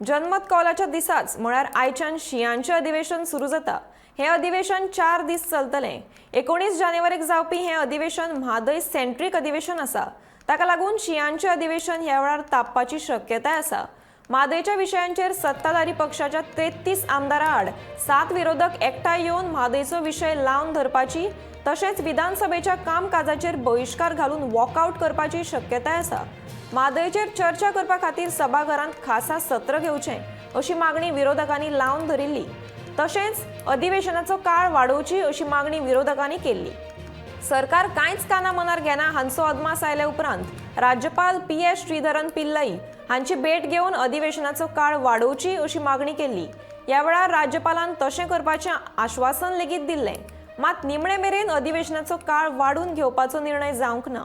जनमत कौलाच्या दिसाच म्हळ्यार आयच्यान शियांचें अधिवेशन सुरू जाता. हें अधिवेशन 4 दीस चलतलें. 19 जानेवारीक जावपी हें अधिवेशन म्हादय सेंट्रीक अधिवेशन आसा. ताका लागून शियांचें अधिवेशन ह्या वेळार तापपाची शक्यताय आसा. म्हादयच्या विशयांचेर सत्ताधारी पक्षाच्या 33 आमदारां आड 7 विरोधक एकठांय येवन म्हादयचो विशय लावन धरपाची तशेंच विधानसभेच्या कामकाजाचेर बहिश्कार घालून वॉकआउट करपाची शक्यताय आसा. म्हादयचेर चर्चा करपा खातीर सभाघरांत खासा सत्र घेवचें अशी मागणी विरोधकांनी लावन धरिल्ली. तशेंच अधिवेशनाचो काळ वाडोवची अशी मागणी विरोधकांनी केल्ली. सरकार कांयच काना मनार घेना हांचो अदमास आयल्या उपरांत राज्यपाल पी.एस. श्रीधरन पिल्लई हांची भेट घेवन अधिवेशनाचो काळ वाडोवची अशी मागणी केल्ली. ह्या वेळार राज्यपालान तशें करपाचें आश्वासन लेगीत दिल्लें. मात निमणे मेरेन अधिवेशनाचो काळ वाडून घेवपाचो निर्णय जावंक ना.